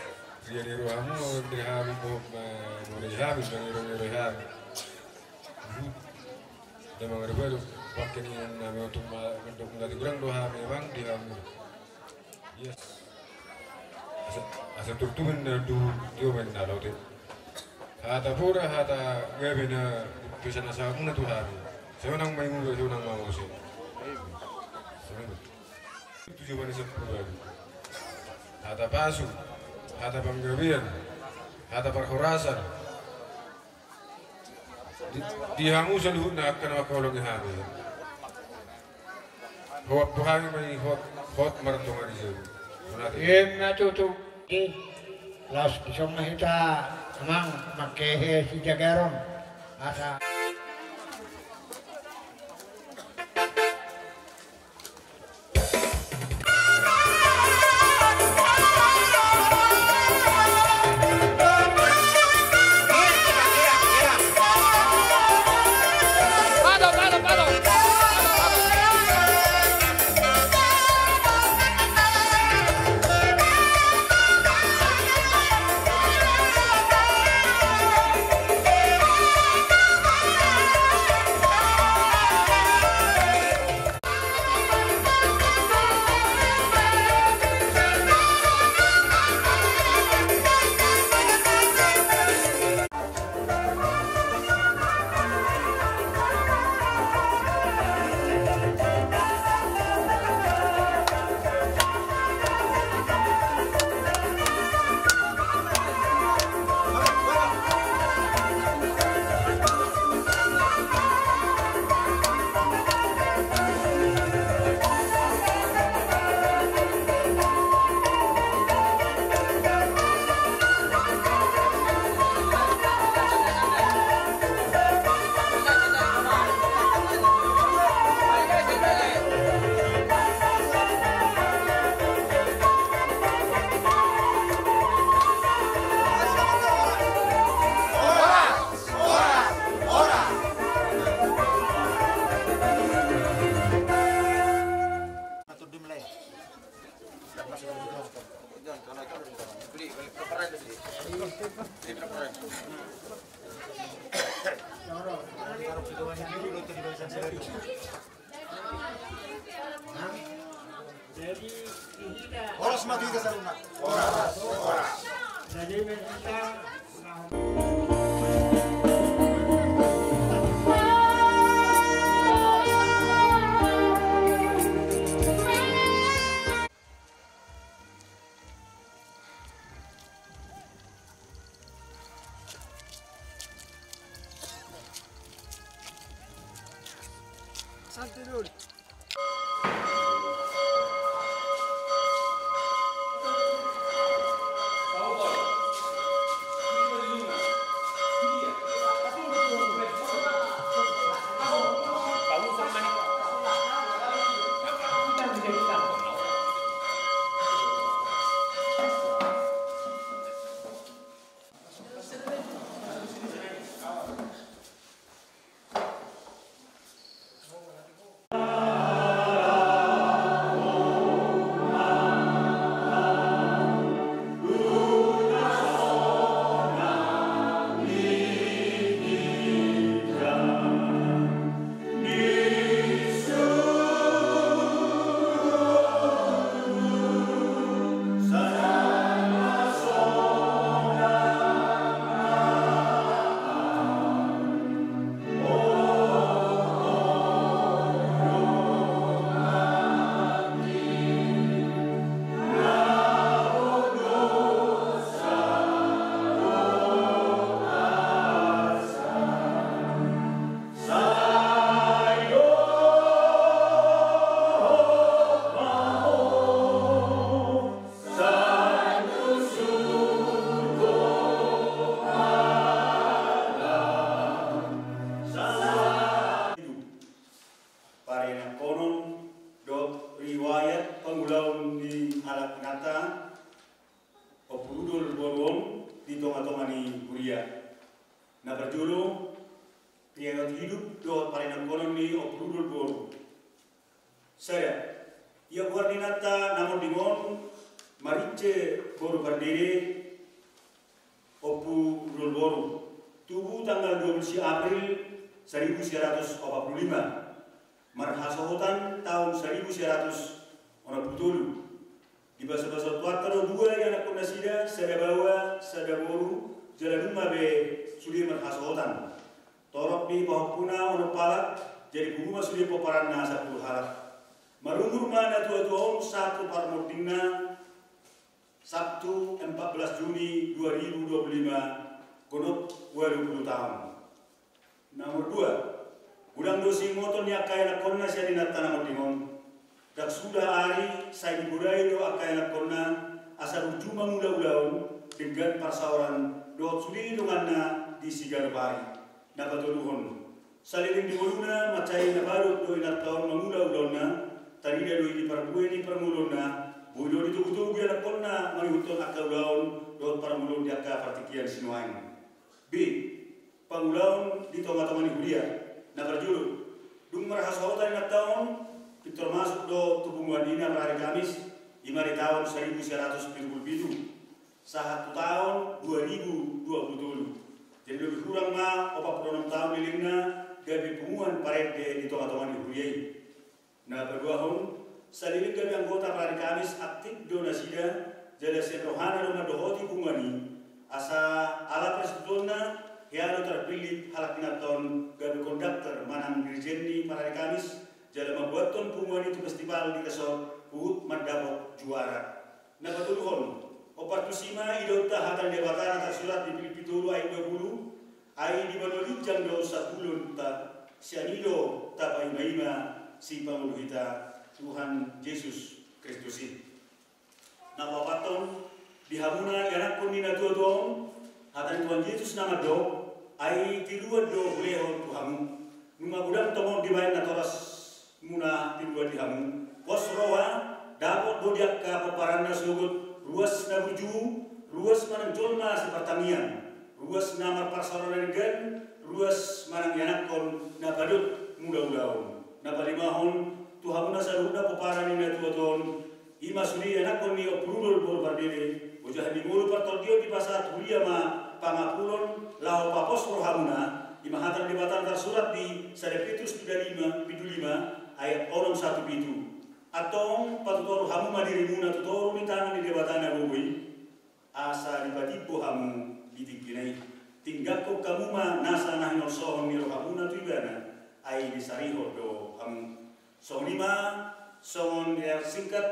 Dia di rohamu, di hami, mau, mau di hami, mau di rohamu. Dia mangarap baru, pakai ni nami untuk ma-, untuk mati kurang do hami, emang di hamu. Asa, asa turtumen na du, tio men na laute. Hata pura, hata gabe na pesan asa muna tu hami. Sonang ma i muna, sonang ma muse. Tujuh manis sepuluh. Hata pasu, hata panggabean, hata parhorasan. Di, di hamu saluhutna angka na mangkaholongi hami. Hoat tu hami ma i hot, hot martonga di jabu. Ima tutu. Di las di son ma hita amang mangkehe sijagaron. Asa. Horas ma tu hita saluhutna. Horas, horas. Santai dulu. Riwayat hidup dohot parinangkonon ni Ompu Rudol boru. Sada. Ia goar ni inanta na monding on Marince boru Pardede, Ompu Rudol boru. Tubu tanggal dua puluh sia April seribu sia ratus opat puluh lima. Marhasohotan taon seribu sia ratus onom puluh tolu. Dibasabasa Tuhanta do dua ianakkon nasida, sada baoa, sada boru, jala dung ma be sude marhasohotan. Torop ni pahompuna onom halak, jadi pungu ma sude pomparanna sampulu halak. Marumur ma natuatua on sahat tu parmondingna, Sabtu empat belas Juni dua ribu dua puluh lima, gonop ualu puluh taon. Nomor dua. Godang do siingoton ni angka ianakkonna sian inanta na monding on. Ndang suda ari sai dipodai do angka ianakkonna asa burju mangula ulaon, denggan parsaoran dohot sude donganna di siganup ari. Na patoluhon. Saleleng di ngoluna mansai na padot do inanta on mangula ulaonna, tarida do i di parbue ni parngoluonna, boi do ditogutogu ianakkonna mangihuthon angka ulaon dohot parngoluon di angka partingkian sinuaeng. B. Pangulaon di tongatonga ni huria. Na parjolo, dung marhasohotan inanta on, pintor masuk do tu punguan i na marari Kamis, i ma di taon seribu sia ratus pitu puluh pitu, sahat tu taon dua ribu dua puluh tolu. Jadi lobi hurang ma opat puluh onom taon lelengna gabe punguan parende di tongatonga ni huria i. Na paduahon, saleleng gabe anggota parari Kamis, aktif do nasida, jala sian rohana do mandohoti punguan i. Asa ala parsihutuonna, hea do tarpillit halak inanta on gabe konduktor manang dirijen ni parari Kamis, jala mamboathon punguan i tu festival di resort, huhut mandapot juara. Na patoluhon, ompar tusi ma idaonta hata ni Debata na tarsurat di Pilippi tolu ayat dua puluh, ai di banua ginjang do sandulonta, sian i do tapaimaima sipangolu hita, Tuhan Jesus Kristus i. Na paopathon, di hamuna ianakkon ni natuatua on, hata ni Tuhan Jesus na mandok, ai tiruan do hulehon tu hamu. Nunga godang tongon dibaen natoras muna tiruan di hamu. Pos roha, dapot do di angka pomparanna sogot ruas na burju, ruas manang jolma sipartangiang, ruas na marparsaoran na denggan, ruas manang ianakkon na padot mula ulaon. Na palimahon, tu hamuna saluhutna pomparan ni natuatua on, i ma sude ianakkon ni Ompu Rudol boru Pardede, ojahan ni ngolu partondion dipasahat huria ma pangapulon laho papos rohamuna, i ma hata ni Debata na tarsurat di sada Petrus bindu lima, bindu lima, ayat onom sahat tu pitu. Antong patutoru hamu ma dirimuna tu toru ni tangan ni Debata na gogo i, asa dipatimbo hamu di tingkina i. Tinggalhon hamu ma nasa na hinolsohon ni rohamuna tu ibana, ai disarihon do hamu. Songon i ma, songon riwayat singkat,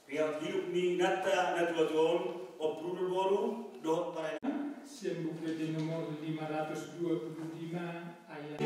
riwayat hidup ni inanta natuatua on, Ompu Rudol boru, dohot para. Sian Buku Ende nomor lima ratus dua puluh lima ayat.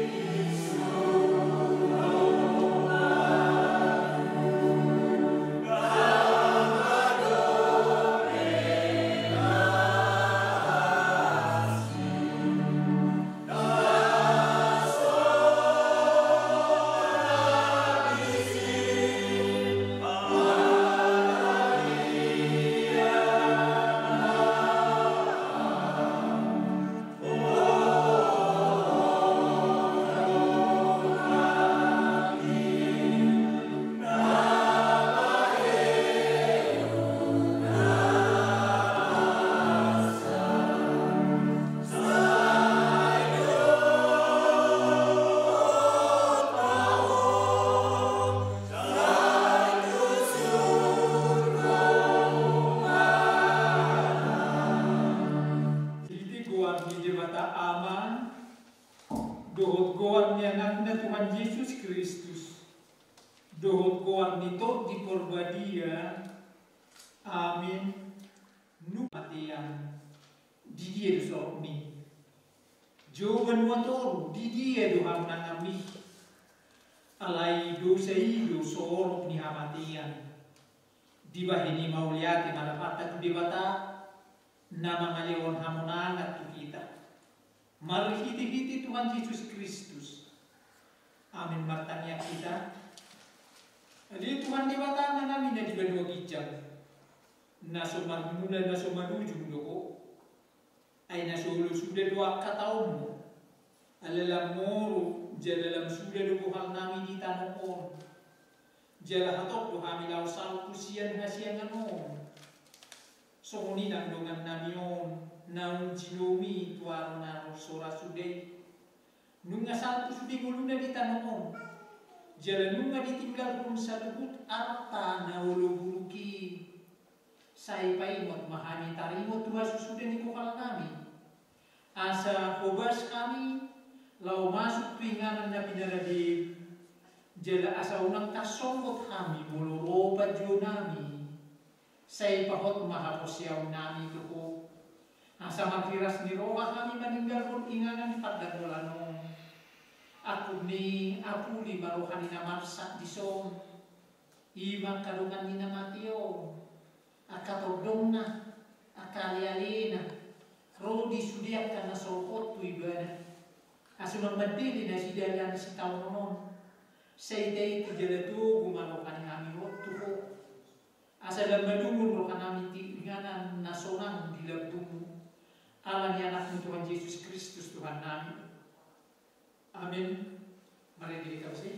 Di goar ni Debata Ama, dohot goar ni Anakna Tuhan Jesus Kristus, dohot goar ni Tondi Porbadia. Amin. Nunga matean, di dia do sorokmi? Jou banua toru, di dia do hamonanganmi? Alai dosa i do sorok ni hamatean. Dibahen i mauliate ma lapanta tu Debata, na mangalehon hamonangan tu hita marhitehite Tuhan Jesus Kristus. Amin. Martangiang hita. Ale Tuhan Debata Amanami na di banua ginjang, na so marmula na so marujung do Ho. Ai na so olo suda do angka taonmu. Ala lam moru jala lam suda do bohal nami di tano on. Jala hatop do hami laho saut tu sian hasiangan on. Songon i nang dongan nami on naung jinouhon i tu ari na ro so ra suda i. Nunga salpu sude ngoluna di tano on. Jala nunga ditinggalhon saluhut arta na olo buruk i. Sai paingot ma hami taringot tu hasusuda ni bohal nami. Asa hobas hami laho masuk tu inganan na pinarade. Jala asa unang tarsonggot hami molo ro panjou nami. Sai pahot ma haporseaon nami tu ho. Asa marhiras ni roha hami maninggalhon inganan pandapolan on. Angkup ni apuli ma roha ni na marsak dison. I ma angka dongan ni na mate on. Angka tondongna, angka alealena, ro di sude angka na solhot tu ibana. Asa unang mandele nasida ala ni sitaonon on. Sai ita i tu jala togu ma roha ni hami on tu ho. Asa lam madungun roha nami tu inganan na sonang di lambungmu. Ala ni Anakmu Tuhan Jesus Kristus Tuhan nami. Amin. Mari di kita bersih.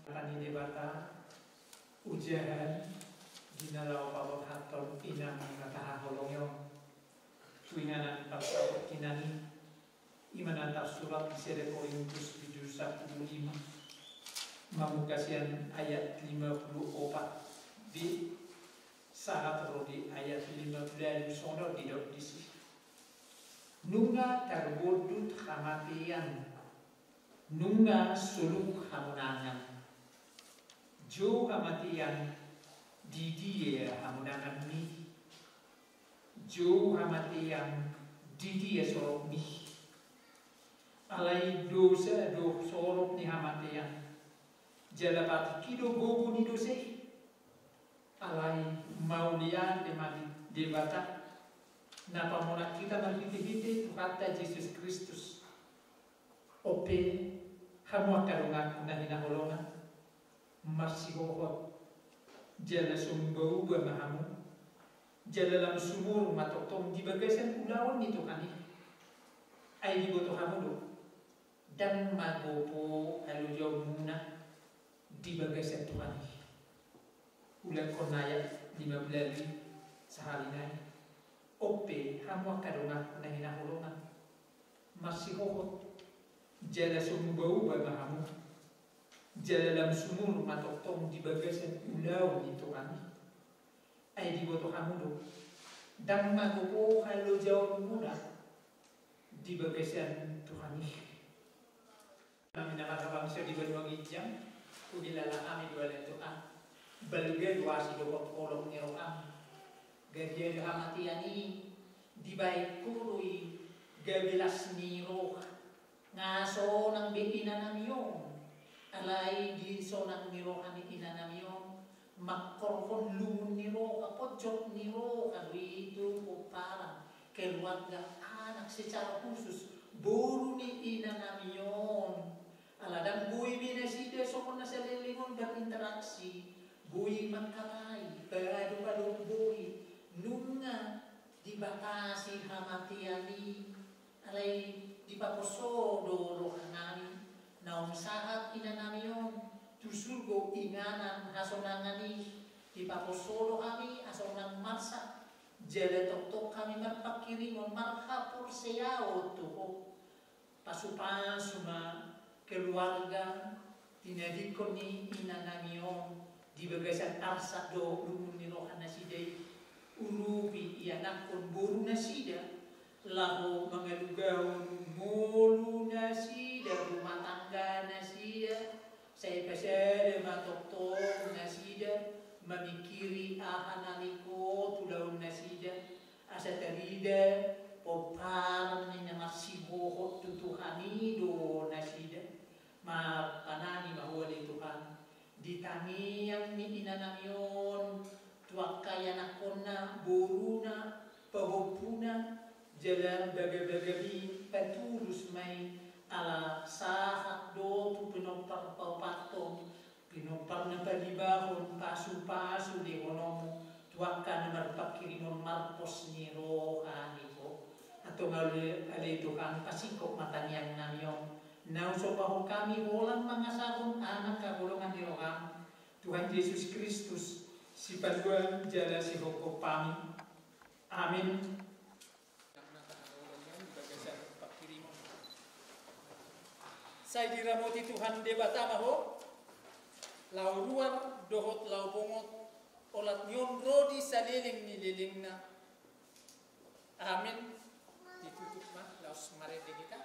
Hata ni Debata, hujaha di na laho paborhathon inang na tahaholongi on tu inganan parsahut inang i. I ma na tarsurat di sada Korintus bindu sampulu lima, mamungka sian ayat lima pulu opat di sahat ro di ayat lima pulu ualu, songon on didok disi. Nunga tarbondut hamatean, nunga soluk hamonangan. Jou hamatean, di dia hamonanganmi? Jou hamatean, di dia sorobmi? Alai dosa do sorob ni hamatean. Jala patikki do gogo ni dosa i. Alai mauliate ma di Debata, na pamonang hita marhitehite Tuhanta Jesus Kristus. On pe, hamu angka donganku na hinaholongan, marsihohot jala sombauba ma hamu, jala lam sumurung ma tongtong di bagasan ulaon ni Tuhan i. Ai diboto hamu do, ndang magopo halojaonmuna di bagasan Tuhan i. Ulangkon ayat lima pulu ualu i sahali nai. On pe, hamu angka donganku na hinaholongan, marsihohot jala sombauba ma hamu, jala lam sumurung ma tongtong di bagasan ulaon ni Tuhan i. Ai diboto hamu do, ndang magopo halojaonmuna di bagasan Tuhan i. Hami na marhabangsa di banua ginjang, hudilala hami do ale Tuhan, balga do asi dohot holong ni roham. Gabe do hamatean i, dibahen ho do i gabe las ni roha. Nga sonang be inanami on, alai disonang ni roha ni inanami on, mangkorhon lungun ni roha, ponjot ni roha do i tu pomparan, keluarga, anak, secara khusus boru ni inanami on. Ala ndang boi be nasida songon na saleleng on berinteraksi, boi mangkatai, padopadop boi, nunga dibatasi hamatean i. Alai dipaposo do rohanami, naung sahat inanami on tu surgo inganan hasonangan i, dipaposo do hami asa unang marsak, jala tongtong hami marpanghirimon marhaporseaon tu Ho. Pasupasu ma keluarga, tinadingkon ni inanami on di bagasan arsak dohot lungun ni roha nasida i. Urupi ianakhon boru nasida laho mangalugahon ngolu nasida, rumah tangga nasida, sai pasada ma tongtong nasida mamingkiri aha na ringkot ulaon nasida, asa tarida pomparan ni na marsihohot tu Tuhan i do nasida. Martangi ma Ho ale Tuhan, di tangiang ni inanami on, tu angka ianakhonna, boruna, pahompuna, jala bagabagami, patulus ma i, ala sahat do tu pinompar paopathon, pinompar na palibahon, pasupasu lehononmu tu angka na marpanghirimon marpos ni roha ni Ho. Antong ale, ale Tuhan, pasingkop ma tangiangnami on, na husomba hami holan mangasahon Anak haholongan ni roham, Tuhan Jesus Kristus, Sipalua jala Sihophop hami. Amin. Sai diramoti Tuhan Debata ma ho, laho ruar dohot laho bongot, olat ni on ro di saleleng ni lelengna. Amin. Ditutup ma, laos marende hita.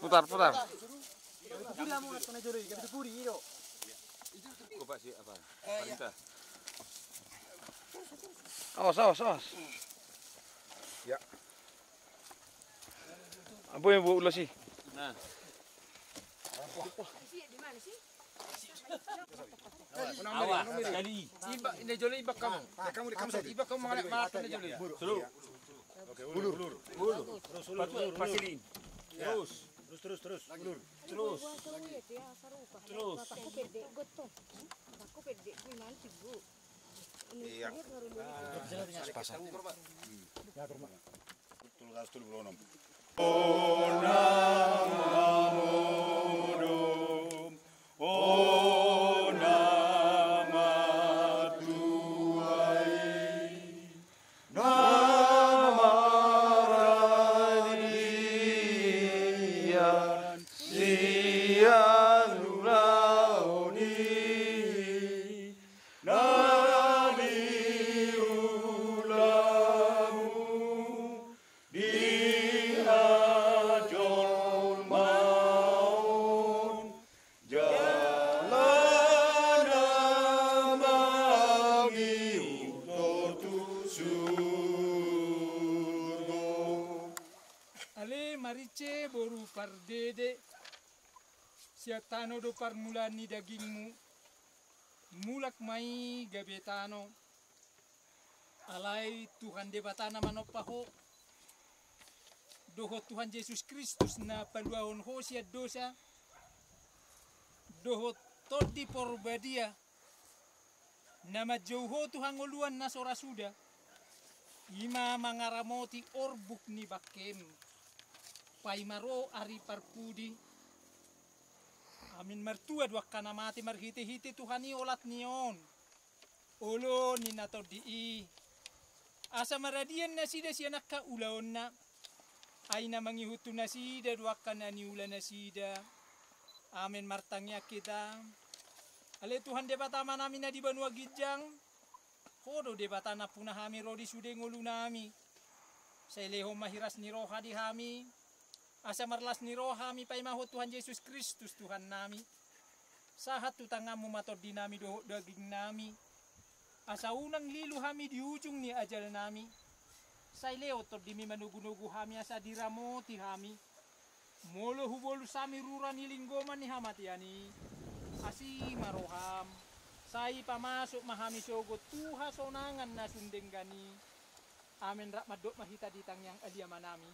Putar, putar. Awas, awas, awas. Ya. Apa yang buat ulas sih? Nah. Awas, sekali. Iba, ini jolo iba kamu. Kamu di kamu. Iba kamu mangalap, mangalap ini jolo. Sulu. Ulur. Ulur. Terus ulur. Pasilin. Terus. Terus, terus, terus. Ulur. Terus. Terus. Iya. Pas-pasan. Tolu ratus tolu pulu onom. Ona mamodom, ona matuai, na maradian sian ulaon i. Na niulamu di hajolmaon, jala na mangihut ho tu surgo. Ale Marinche boru Pardede, sian tano do parmulaan ni dagingmu, mulak ma i gabe tano, Alai Tuhan Debata na manompa ho, dohot Tuhan Jesus Kristus na paluahon ho sian dosa, dohot Tondi Porbadia na manjou ho tu hangoluan na so ra suda, i ma mangaramoti orbuk ni bangkem, paima ro ari parpudi. Amin. Martua do angka na mate marhitehite Tuhan i olat ni on, olo ni na tondi i, asa maradian nasida sian angka ulaonna, ai na mangihut tu nasida do angka na niula nasida. Amin. Martangiang hita. Ale Tuhan Debata Amanami na di banua ginjang, Ho do Debata nampuna hami ro di sude ngolunami. Sai lehon ma hiras ni roha di hami, asa marlas ni roha hami paimahon Tuhan Jesus Kristus Tuhannami. Sahat tu tanganmu ma tondinami dohot dagingnami, asa unang lilu hami di ujung ni ajalnami. Sai lehon tondimi manogunogu hami asa diramoti hami. Molo hubolus hami rura ni linggoman ni hamatean i, asi ma roham, sai pamasuk ma hami sogot tu hasonangan na sun denggan i. Amen. Rap mandok ma hita di tangiang Ale Amanami.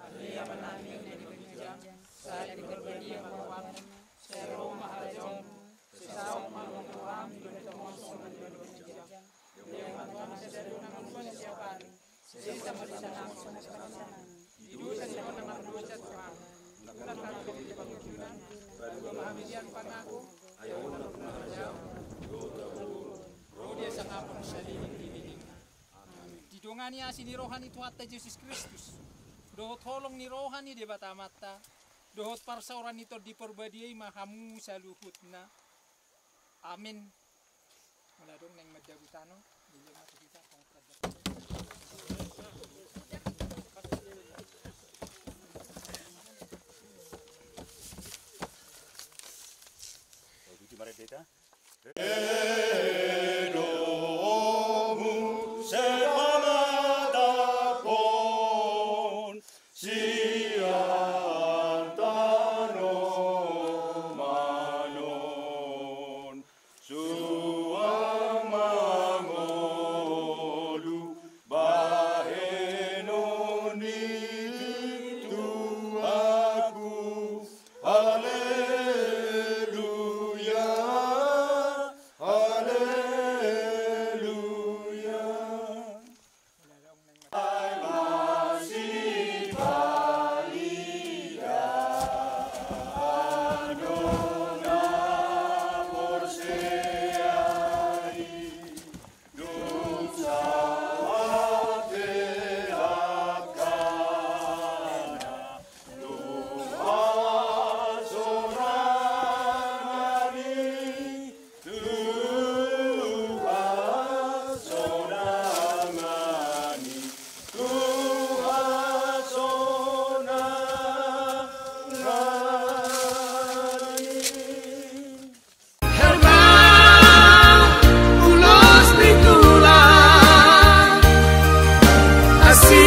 Ale Amanami na di banua ginjang, sai diparbadia ma goarmu, sai ro ma harajaonmu, sai saut ma lomo ni roham di banua tonga on songon na di banua ginjang. Didongani asi ni roha ni Tuhanta Jesus Kristus, dohot holong ni roha ni Debata Amanta, dohot parsaoran ni Tondi Porbadia i ma hamu saluhutna. Amin. Molo adong naeng mandabu tano, dilehon ma tu hita. Domu sepamatapon sian tano manon. Suang mangolu bahenon ni Tuhanku. Haleluya, haleluya. Herman, ulos ni tulang, asi